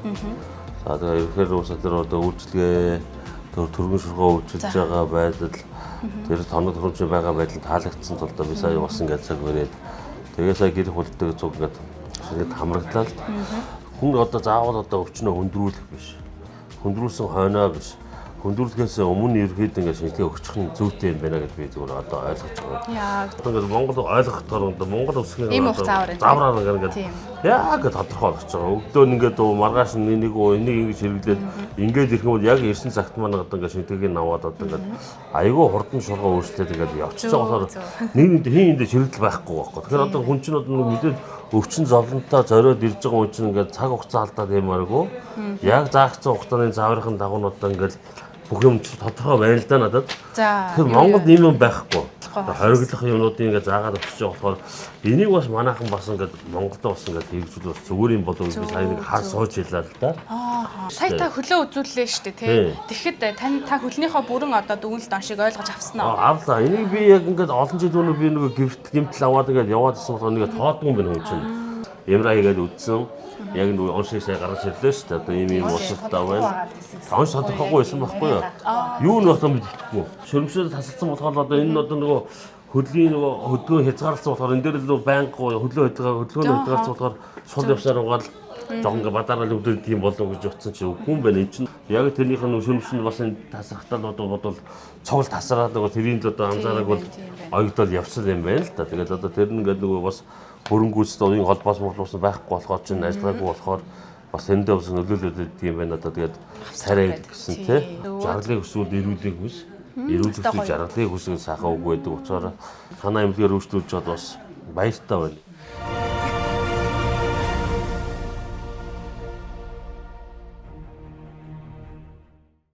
За тэгээ ирэхээр уусаа тэр одоо үйлчилгээ тэр төргөн шургаа үйлчилж байгаа байдал тэр тоног төхөөрөмж байгаа байдал таалагдсан тул би сая бас ингээд цаг бариад тэгээ сая гэр бүлтэйг цуг ингээд шингээд хамрагдлаа л. Хүн одоо заавал одоо өвчнөө хөндрүүлэх биш. Хөндрүүлсэн хойноо биш. Хөндрүүлэхээс өмнө ерөөхдөө ингээд шинжилгээ өгчих нь зүйтэй юм байна гэж би зүгээр одоо ойлгож байгаа. Яа. Одоо ингээд Монгол ойлгохтоор одоо Монгол өсгийн Ийм хугацаа аваар заавраар ингээд Тийм. яг тодорхой болгож байгаа. Өглөө нь ингээд маргааш нь энийг энийг ингэж хэрэглээд ингээд ирэх юм бол яг ирсэн цагт маань одоо ингээд шинжилгээг нь аваад одоо ингээд айгүй хурдан шургаа өөрчлөлт ингээд явчихж байгаа болохоор нэг нэг хин энд хэрэгдэл байхгүй байхгүй. Тэгэхээр одоо хүн чинь одоо нэг мэдээд өвчин зовлонтой зориод ирж байгаа хүн чинь ингээд цаг хугацаа алдаад ямааргүй яг заагдсан хугацааны зааврын дагуу нь одоо ингээд бүх юм чинь тодорхой байна л да надад. За. Тэгэхээр Монголд ийм юм байхгүй. Хориглох юмнуудыг ингээд заагаад очиж байгаа болохоор энийг бас манайхан бас ингээд Монголд бас ингээд хэрэгжүүл бас зүгээр юм болов уу гэж сая нэг хар сууж илаа л да. Сая та хөлөө үзүүллээ шүү дээ, тий. Тий. Тэгэхэд тань та хөлнийхөө бүрэн одоо дүгнэлт оншиг ойлгож авсан уу? Авлаа. Энийг би яг ингээд олон жил өмнө би нөгөө гівтэл гимтэл аваад ингээд яваад исэн болохоор нэг тоодгүй юм байна хүн чинь. Ямра хийгээд үдсэн. Яг нөгөө оншиг сая гаргаж ирлээ шүү дээ. Одоо ийм ийм уусалтай байна. Онш тодорхойгүй байсан байхгүй юу? Юу нь болохоор мэдэхгүй. Шөрөмшөө тасалсан болохоор одоо энэ нь одоо нөгөө хөдлийн нөгөө хөдөлгөөн хязгаарласан болохоор энэ дээр л нөгөө байнга хөдлөө хөдөлгөөн хязгаарласан болохоор сул явсаар угаал жоохон ингээ бадаараа л өвдөд юм болов гэж утсан чи үгүй юм байна. Энэ чинь яг тэрнийх нь шөрөмшөнд бас энэ тасрахтаа л одоо бодвол цогл тасраад нөгөө тэрийн л одоо анзаараг бол оёгдол явсан юм байна л да. Тэгээд одоо тэр нь ингээд нөгөө бас хөрөнгөөстэй уян холбоос морлуулсан байхгүй болохоор чинь ажиллагаагүй болохоор бас тэндээ бас нөлөөлөд өгдөг юм байна одоо тэгээд царай гэсэн тий. Жаргалыг хүсвэл эрүүлэг хүс. Эрүүлэг хүс жаргалыг хүсэх сайхан үг байдаг учраас танаа эмнэлгээр өөрчлүүлж чад бас баяртай байна.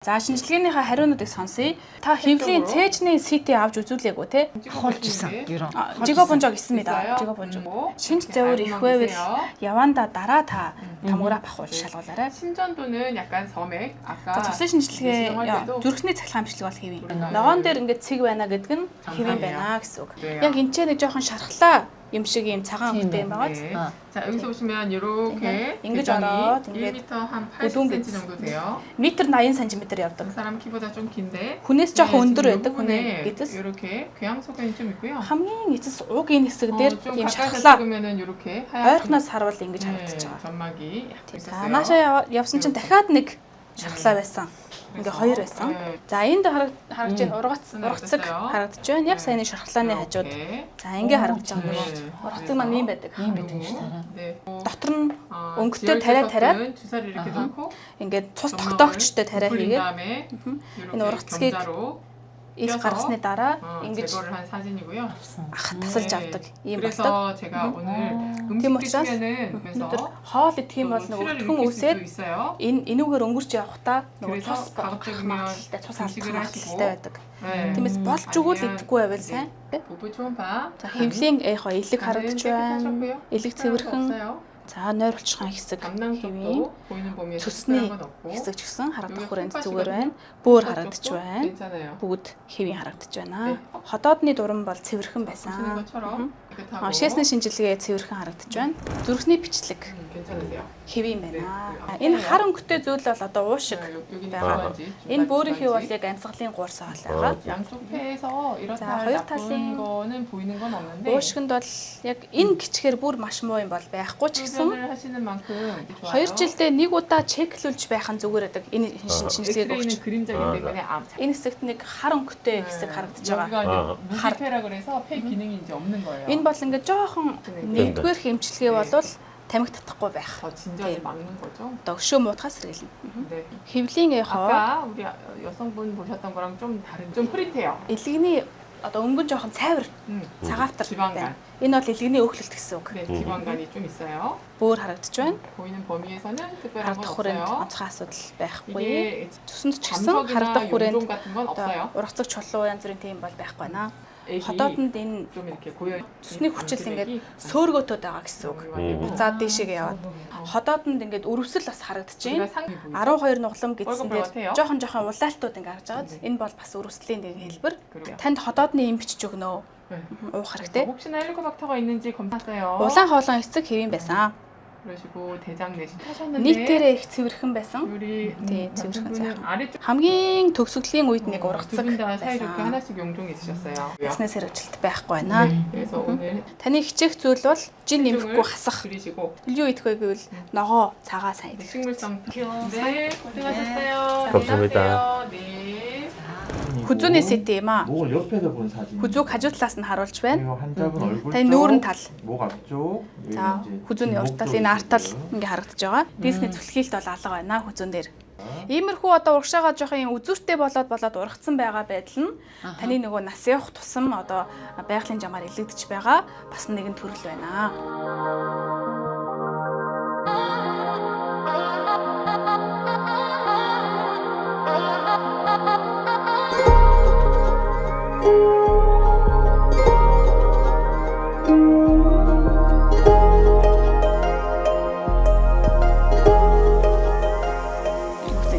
За шинжилгээнийхээ хариунуудыг сонсъё. Та хэмнэлийн цээжний CT авч үзүүлээгүй те? Хулж исэн. Ерөн. Жиго бонжог исэн мэт. Жиго бонжог. Шинж зовөр их байвал яванда дараа та томограф авахулж шалгуулаарай. 심전도는 약간 섬액 За 아까 цусын шинжилгээ зүрхний цахилгаан бичлэг бол хэвийн. Ногоон дээр ингээд цэг байна гэдэг нь хэвийн байна гэсэн үг. Яг энэ ч нэг жоохон шархлаа юм шиг юм цагаан өнгөтэй юм байгаа биз? 네. 자, 여기서 보시면 이렇게 ингэж 배경이 ороод ингээд 1m 한 өдүүн 80cm биз. 정도 돼요. Метр 80 см явдаг. 그 사람 키보다 좀 긴데. Хүнээс жоохон 네, өндөр 지금 요 байдаг хүний 부분에 эзэс. 이렇게 궤양 소견이 좀 있고요. Хамгийн эцэс уг энэ хэсэг дээр 좀 ийм 가까이서 шархлаа. 찍으면은 이렇게 하얗게 Ойрхоноос харуул ингэж 네, харагдаж байгаа. 점막이 약간 За 있었어요. наашаа явсан чинь дахиад нэг шархлаа байсан. Ингээ хоёр байсан. За энд харагдаж байна ургац ургацэг харагдаж байна. Яг саяны шархлааны хажууд. За ингээ харагдаж байгаа нөгөө ургацэг маань ийм байдаг. Ийм байдаг шүү дээ. Дотор нь өнгөтэй тариа тариад 주사를 이렇게 놓고 ингээд цус тогтоогчтой тариа 부풀린 хийгээд 다음에 энэ ургацгийг 이렇게 Ил 껴서 гаргасны дараа ингэж 제거를 한 사진이고요. ах тасалж 네. авдаг ийм болдог. 그래서 제가 오늘 Тийм 음식 учраас 드시면은 өнөөдөр 그래서 хоол идэх юм бол 또 нөгөө 출혈을 өтгөн 일으킬 үсээд 수도 있어요. энэ энүүгээр өнгөрч явахдаа нөгөө 그래서 цус гарах 가급적이면 магадлалтай, цус алдах 음식을 магадлалтай 하시고 байдаг. 네. Тиймээс болж өгвөл 아니면 идэхгүй байвал 이제 сайн. 복부 초음파 За хэвлийн яг элэг 간은 харагдаж байна. 깨끗하셨고요. Элэг 특별한 거 цэвэрхэн. 없어요. За нойролчхон хэсэг 담낭 хэвийн 쪽도 보이는 범위에 цөсний 특별한 건 없고 хэсэг ч гэсэн харагдах 여기 хүрээнд зүгээр 콩팥이거든요. байна. Бөөр 콩팥 харагдаж 쪽도 байна. 괜찮아요. Бүгд хэвийн харагдаж байна. 네. Ходоодны дуран бол цэвэрхэн 보시는 байсан. 것처럼 깨끗하고 Шээсний шинжилгээ цэвэрхэн харагдаж байна. Зүрхний бичлэг 괜찮으세요. хэвийн 네. байна. 그리고 Энэ хар өнгөтэй зүйл бол одоо уу шиг 여기는 байгаа. 기관지, Энэ 중간 бөөрийн хэв бол 기관지. яг амьсгалын гуурсан хоол байгаа. 양쪽 폐에서 이렇다 자, 할 хоёр 나쁜 талын 거는 보이는 건 없는데 Уушгинд бол яг энэ гिचгээр бүр маш муу юм бол байхгүй ч гэсэн 소변을 하시는 만큼 좋아요. 2 жилдээ нэг удаа чеклүүлж байх нь зүгээр байдаг. Энэ шинжилгээг өгч. 엑스레이는 그림자이기 때문에 암 Энэ хэсэгт нэг хар өнгөтэй хэсэг харагдаж байгаа. 여기가 이제 хар. 무기폐라 그래서 폐 기능이 이제 없는 거예요. Энэ бол ингээд жоохон нэгдүгээр хэмжлэгээ бол тамхи татахгүй байх. 더 진전을 막는 거죠. Одоо өшөө муутахаас сэргийлнэ. 네. Хэвлийн яхоо 아까 우리 여성분 보셨던 거랑 좀 다른 좀 흐릿해요. элэгний одоо өнгөн жоохон цайвар цагаавтар 지방간. байна. Энэ бол элэгний өөхлөлт гэсэн үг. 네, 지방간이 좀 있어요. Бөөр харагдаж байна. 보이는 범위에서는 특별한 건 Харагдах хүрээнд 없어요. онцгой асуудал байхгүй. 이게 Цөсөнд ч гэсэн 담석이나 харагдах хүрээнд 용종 같은 건 одоо 없어요. ургацаг чулуу янз бүрийн тийм бол байхгүй байна. 액이 Хотоодонд энэ 좀 이렇게 고여 цөсний хүчил ингээд сөөргөтөд байгаа гэсэн үг. Буцаад дээшээгээ яваад. Ходоодонд ингээд өрөвсөл бас харагдаж байна. 12 нуглам гэдсэн дээр жоохон жоохон улаалтууд ингээд харж байгаа. Энэ бол бас өрөвслийн нэг хэлбэр. Танд ходоодны им бичиж өгнө. Уух хэрэгтэй. 혹시나 헬리코박터가 있는지 검사했어요. Улаан хоолойн эцэг хэвийн байсан. 그러시고 대장 내신 하셨는데 Нийтээрээ их цэвэрхэн байсан. 우리 Тий, цэвэрхэн 남편분은 сайхан. 아래쪽 Хамгийн төгсгөлийн үед нэг ургацаг 두분 다 사이좋게 байсан. 하나씩 용종이 있으셨어요. Яснаас хэрэгжилт байхгүй байна. 그래서 오늘 Таны хичээх зүйл бол жин нэмэхгүй хасах. 줄이시고 Юу идэх вэ гэвэл ногоо цагаа сайн идэх. 식물성 네 고생하셨어요. 감사합니다. 네. Хүзүүний сэт юм аа. 목을 옆에서 본 사진. Хүзүүг хажуу талаас нь харуулж байна. 그리고 환자분 얼굴 Таны нүүрэн тал. 목 앞쪽, 여기 За 이제 хүзүүний урт 뒷목 тал, 쪽이 энэ арт тал 있고요. ингээ харагдаж байгаа. Дээсний зүлхийлт бол алга байна хүзүүн дээр. Иймэрхүү одоо урагшаага жоох юм үзүүртэй болоод болоод ургацсан байгаа байдал нь таны нөгөө нас явах тусам одоо байгалийн жамаар илэгдэж байгаа бас нэгэн төрөл байна.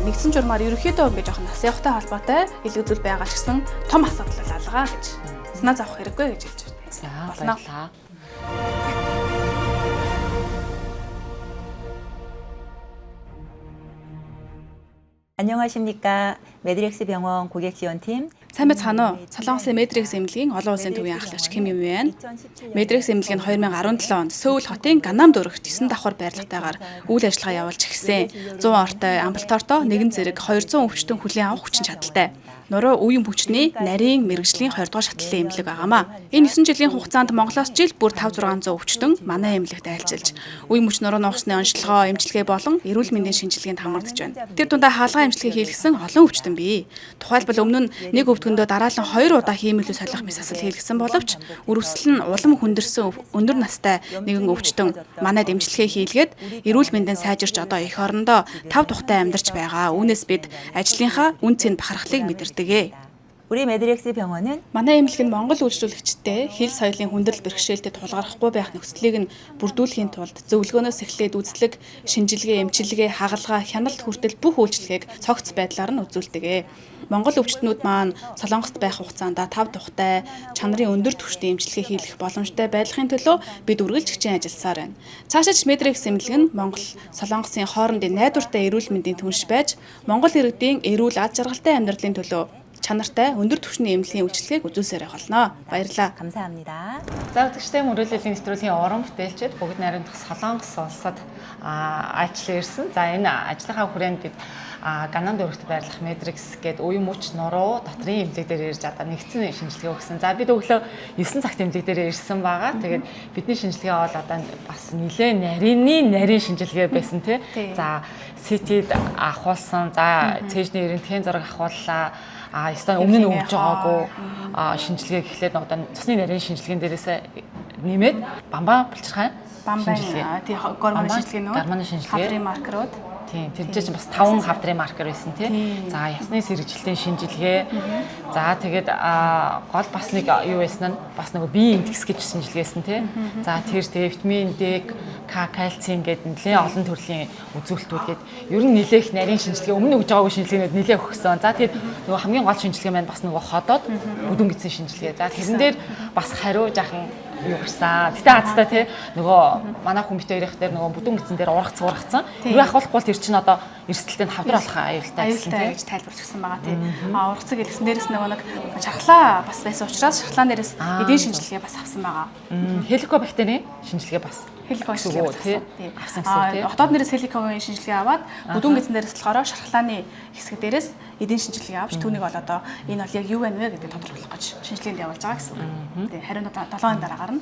Нэгдсэн журмаар ерөнхийдөө ингээ жоохон нас явахтай холбоотой илгэдэл байгаа ч гэсэн том асуудал бол алгаа гэж санаа зовох хэрэггүй гэж хэлж байна. За Болно. баярлалаа. 안녕하십니까. 메디렉스 병원 고객지원팀 Сайн байцгаана уу? Солонгосын Медрекс эмнэлгийн олон улсын төвийн ахлагч Ким Юм байна. Медрекс эмнэлэг нь 2017 онд Сөүл хотын Ганам дүүрэгт 9 давхар байрлалтайгаар үйл ажиллагаа явуулж эхэлсэн. 100 ортой амбулатортой нэгэн зэрэг 200 өвчтөн хүлээн авах хүчин чадалтай. Нуруу үеийн хүчний нарийн мэрэгжлийн 20 дугаар шатлалын эмнэлэг байгаамаа. Энэ 9 жилийн хугацаанд Монголоос жил бүр 5 600 өвчтөн манай эмнэлэгт айлчилж, үе мөч нуруу нугасны онцлогоо, эмчилгээ болон эрүүл мэндийн шинжилгээнд хамрагдаж байна. Тэр дундаа хаалгаа эмчилгээ хийлгэсэн олон өвчтөн бий. Тухайлбал өмнө нь нэг өвдгөндөө дараалан 2 удаа хиймэл үе солих мэс асал хийлгэсэн боловч өрөвсөл нь улам хүндэрсэн өндөр настай нэгэн өвчтөн манайд эмчилгээ хийлгээд эрүүл мэндийн сайжирч одоо эх орондоо тав тухтай амьдарч байгаа. Үүнээс бид ажлынхаа үн цэн бахархлыг мэдэрдэг. 우리 메디렉스 병원은 Манай эмнэлэг нь Монгол үйлчлүүлэгчтэй хэл соёлын хүндрэл бэрхшээлтэд тулгархгүй байх нөхцөлийг нь бүрдүүлэхийн тулд зөвлөгөөнөөс эхлээд үзлэг, шинжилгээ, эмчилгээ, хагалгаа, хяналт хүртэл бүх үйлчилгээг цогц байдлаар нь үзүүлдэг. Монгол өвчтнүүд маань Солонгост байх хугацаанд тав тухтай чанарын өндөр түвшний эмчилгээ хийлгэх боломжтой байдлахын төлөө бид үргэлж хичээн ажилласаар байна. Цаашаач Медрекс эмнэлэг нь Монгол Солонгосын хоорондын найдвартай эрүүл мэндийн түнш байж Монгол иргэдийн эрүүл аз жаргалтай амьдралын төлөө чанартай өндөр түвшний эмнэлгийн үйлчилгээг үзүүлсээр байх болно. Баярлалаа. 감사합니다. За үзэгчтэй мөрөөллийн нэвтрүүлгийн уран бүтээлчид бүгд найрамдах Солонгос улсад ажил ирсэн. За энэ ажлынхаа хүрээнд бид Ганнам дүүрэгт байрлах Medrex гээд уян мөч нуруу дотрын эмнэлэг дээр ирж одоо нэгдсэн шинжилгээ өгсөн. За бид өглөө 9 цагт эмнэлэг дээр ирсэн байгаа. Тэгээд бидний шинжилгээ бол одоо бас нэлээд нарийн нарийн шинжилгээ байсан тий. За CT-д авахулсан. За цээжний рентген зураг авахуллаа. А ёстой өмнө нь өгж байгаагүй шинжилгээ гэхлээр одоо цусны нарийн шинжилгээн дээрээс нэмээд бамбаа булчирхай бамбай тий гормоны шинжилгээ нөө гормоны шинжилгээ хавдрын маркерууд. Тийм, тэр чинь бас 5 хавдрын маркер байсан тий. За ясны сэргэжилтийн шинжилгээ. За тэгээд гол бас нэг юу байсан нь бас нөгөө биеийн индекс гэж шинжилгээсэн тий. За тэр тэгээ витамин D, К, кальцийн гэдэг нэлээд олон төрлийн үзүүлэлтүүд гээд ер нь нэлээх нарийн шинжилгээ өмнө өгж байгаагүй шинжилгээнүүд нэлээх өгсөн. За тэгээд нөгөө хамгийн гол шинжилгээ маань бас нөгөө ходоод бүдүүн гэсэн шинжилгээ. За тэрэн дээр бас хариу жаахан юу гарсан. Гэтэ хацтай тий нөгөө манай хүн бит хоёрын дээр нөгөө бүдүүн гидсэн дээр ургац ургацсан. Юу ахуулахгүй тэр чинь одоо эрсдэлтэй нь хавдар болох аюултай гэсэн тий гэж тайлбарлаж өгсөн байгаа тий. А ургацыг хэлсэн дээрээс нөгөө нэг шархлаа бас байсан учраас шархлаан дээрээс эдийн шинжилгээ бас авсан байгаа. Хеликобактерийн шинжилгээ бас хелико шинжилгээ тий авсан гэсэн тий. Хотоод нэрээс хеликогийн шинжилгээ аваад бүдүүн гидсэн дээрээс болохоор шархлааны хэсэг дээрээс эдийн шинжилгээ авч түүнийг бол одоо энэ бол яг юу байна вэ гэдгийг тодорхойлох гэж шинжилгээнд явуулж байгаа гэсэн үг. Тий хариу 7 хоногийн дараа гарна.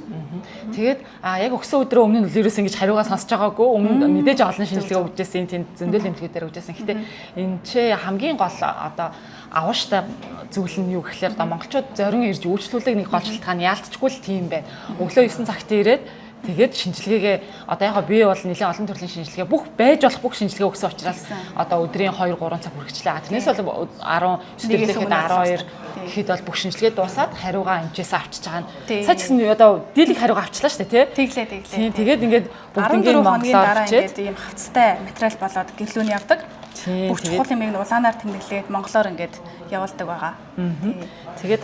Тэгээд яг өгсөн өдрөө өмнө нь ерөөс ингэж хариугаа сонсож байгаагүй. Өмнө мэдээж олон шинжилгээ өгч байсан, тэнд зөндөл эмнэлгүүдээр өгч байсан. Гэтэ энэ ч хамгийн гол одоо авууштай зүйл нь юу гэхлээр одоо монголчууд зорин ирж үйлчлүүлэг нэг гол шалтгаан яалтчгүй л тийм байна. Өглөө 9 цагт ирээд тэгээд шинжилгээгээ одоо яг би бол нэлээд олон төрлийн шинжилгээ бүх байж болох бүх шинжилгээ өгсөн учраас одоо өдрийн 2 3 цаг хүргэжлээ. Тэрнээс бол 19 дөрөвдөд 12 гэхэд бол бүх шинжилгээ дуусаад хариугаа эмчээсээ авчиж байгаа нь. Сая ч гэсэн одоо дийлэх хариугаа авчлаа шүү дээ, тий? Тэглээ тэглээ. Тийм тэгээд ингээд бүгднийг монголоор дараа ингээд ийм хавцтай материал болоод гэрлүүн явдаг. Бүх чухал юмыг нь улаанаар тэмдэглээд монголоор ингээд явуулдаг байгаа. Тэгээд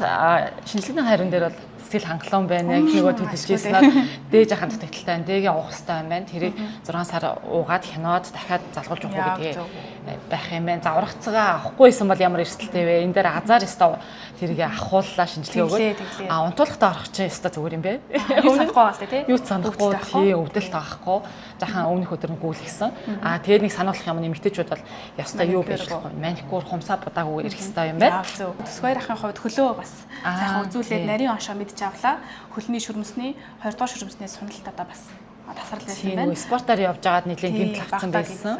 шинжилгээний хариун дээр бол сэтгэл хангалуун байна. Яг нөгөө төлөж ирсэн нь дээж ахын дутагдaltaй байна. Дээгээ уух хэрэгтэй юм байна. Тэрийг 6 сар уугаад хянаад дахиад залгуулж уух уу гэдгээ байх юм байна. За ургацгаа авахгүй байсан бол ямар эрсдэлтэй вэ? Энэ дээр азар өстой тэрийг авахууллаа шинжилгээ өгөөд. А унтуулахтаа орох чинь өстой зүгээр юм бэ? Юу санахгүй бас тий. Юу ч санахгүй тий өвдөлт авахгүй. Жахан өмнөх өдөр нь гүйлгсэн. А тэгээд нэг сануулах юм нэмэгтэйчүүд бол ёстой юу байж болохгүй. Маникюр хумсаа будаагүй ирэх ёстой юм байна. Зөв. Төсвөр ахын хувьд хөлөө бас сайхан үзүүлээд нарийн оншоо мэдж авлаа. Хөлний шүрмсний 20 дугаар шүрмсний суналт одоо бас тасрал байсан байна. Спортоор явж байгаад нэлээд гэмтэл авсан байсан.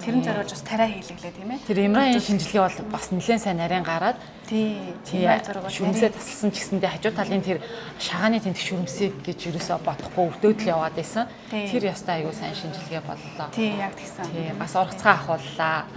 Тэрэн зориулж бас тариа хийлгэлээ тийм ээ. Тэр эмраийн шинжилгээ бол бас нэлээд сайн нарийн гараад тий. Шүрмсээ тасалсан ч гэсэндээ хажуу талын тэр шагааны тэнтэх шүрмсийг гэж юусоо бодохгүй өвдөөд л яваад байсан. Тэр ёстой айгүй сайн шинжилгээ боллоо. Тий, яг тэгсэн. Тий, бас ургацгаа ахууллаа.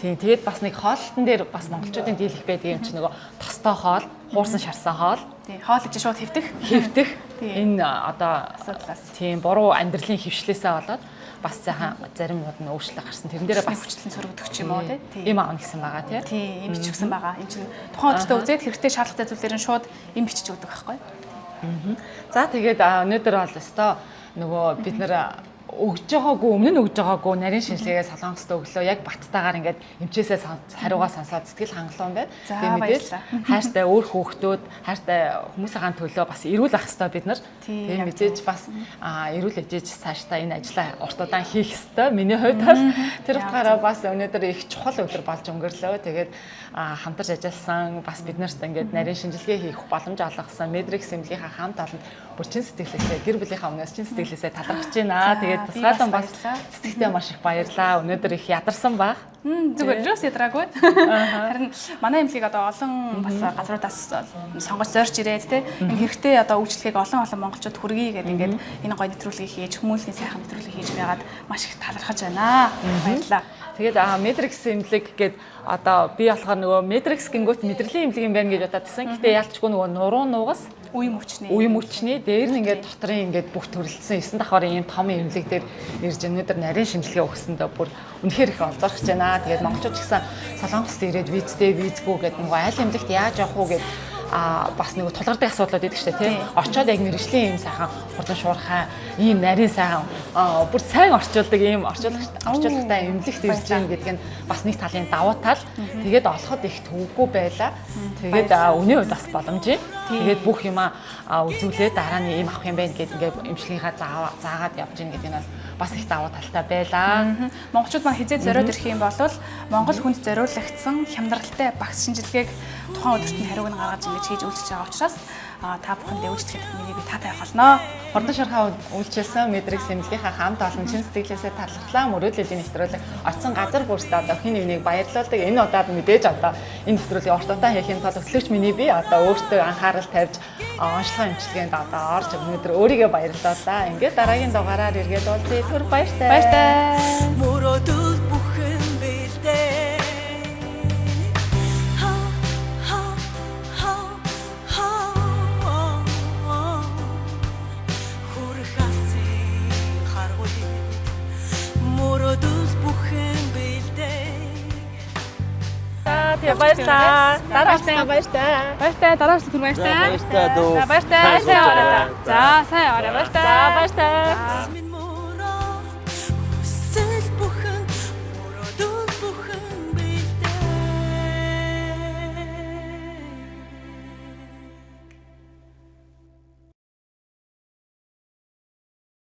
Тий, тэгээд бас нэг хоолтон дээр бас монголчуудын дийлэх байдаг юм чи нөгөө тостой хоол, хуурсан шарсан хоол. Тий, хоол гэж шууд хэвтэх. Хэвтэх. Энэ одоо асуудлаас. Тийм, буруу амьдралын хөвшлээсээ болоод бас сайхан зарим юмуд нь өөрчлөлт гарсан. Тэрэн дээрээ бас хүчлэн сөрөгдөх ч юм уу тий. Им аавна гэсэн байгаа тий. Тий, им бичигсэн байгаа. Эм чинь тухайн өдөртөө үзээд хэрэгтэй шаардлагатай зүйлээр нь шууд им бичиж өгдөг байхгүй. За тэгээд өнөөдөр бол өстой нөгөө бид нэр өгж байгаагүй өмнө нь өгж байгаагүй нарийн шинжилгээгээ Солонгост өглөө яг баттайгаар ингээд эмчээсээ хариугаа сонсоод сэтгэл хангалуун байна. Тэгээ мэдээж хайртай өөр хүүхдүүд хайртай хүмүүсийн төлөө бас эрүүл ах ёстой бид нар. Тэгээ мэдээж бас эрүүл ээжээж цаашдаа энэ ажлаа урт удаан хийх ёстой. Миний хувьд бол тэр утгаараа бас өнөөдөр их чухал өдөр болж өнгөрлөө. Тэгээд хамтарч ажилласан бас бид нарт ингээд нарийн шинжилгээ хийх боломж олгосон Medrex эмнэлгийнхаа хамт олонд бүр чин сэтгэлээсээ гэр бүлийнхаа өмнөөс чин сэтгэлээсээ талархаж байна. Тэгээд тусгаалan бас сэтгэлдээ маш их баярлаа. Өнөөдөр их ядарсан баг. Зүгээр ерөөс ядраагүй. Харин манай эмнэлгийг одоо олон бас газруудаас сонгож зорж ирээд те энэ хэрэгтэй одоо үйлчлэгийг олон олон монголчууд хүргэе гэдэг ингээд энэ гоё нэвтрүүлгийг хийж хүмүүлийн сайхан нэвтрүүлгийг хийж байгаад маш их талархаж байна. Баярлалаа. Тэгээд Medrex эмнэлэг гээд одоо би болохоор нөгөө Medrex гингүүт мэдрэлийн эмнэлэг юм байна гэж бодоод байсан. Гэтэ ялчгүй нөгөө нуруу нугас үе мөчний дээр нь ингээд дотрын ингээд бүх төрөлдсөн 9 давхарын ийм том эмнэлэг дээр ирж өнөөдөр нарийн шинжилгээ өгсөндөө бүр үнэхээр их олзорч байна. Тэгээд монголчууд ч гэсэн Солонгост ирээд визтэй визгүй гэдэг нөгөө айл эмнэлэгт яаж явах уу гэдэг бас нэг тулгардаг асуудлууд байдаг шүү дээ тий. Очоод яг мэрэгжлийн ийм сайхан хурдан шуурхай, ийм нарийн сайхан бүр сайн орчуулдаг ийм орчуулагтай эмнэлэгт ирж гин гэдэг нь бас нэг талын давуу тал. Тэгээд олоход их төвөггүй байлаа. Тэгээд үнийн хувьд бас боломжийн. Тэгээд бүх юмаа үзүүлээд дараа нь ийм авах юм байна гэд ингээд эмчилгийнхаа заагаад явж гин гэдэг нь бол бас их давуу талтай байлаа. Монголчууд маань хизээ зориод ирэх юм бол Монгол хүнд зориулагдсан хямдралтай багц шинжилгээг тухайн өдөрт нь хариуг нь гаргаж ингэж хийж үйлчилж байгаа учраас та бүхэндээ үйлчлэхэд миний би таатай байх болно. Хурдан шархаа үйлчилсэн Мэдрикс эмнэлгийнхаа хамт олон чин сэтгэлээсээ талархлаа. Мөрөөдлийн нэвтрүүлэг очсон газар бүртээ одоо хэн нэгнийг баярлуулдаг. Энэ удаад мэдээж одоо энэ нэвтрүүлгийг урт удаан хийхин тулд хөтлөгч миний би одоо өөртөө анхаарал тавьж онцлогын эмчилгээнд одоо орж өнөөдөр өөрийгөө баярлууллаа. Ингээд дараагийн дугаараар эргээд уулзъя. Түр баяртай. Баяртай. Мөрөөдөл бүхэн бэлдээ. Ха ха ха ха. Хүрх асын харгуй. Мөрөөдөл бүхэн бэлдээ. За тэгээ баярлалаа. Дараагийн баяртай. Баяртай. Дараа нь түр баяртай. Баяртай дөө. За баяртай. Сайн яваарай. За сайн яваарай. Баяртай. За баяртай. За.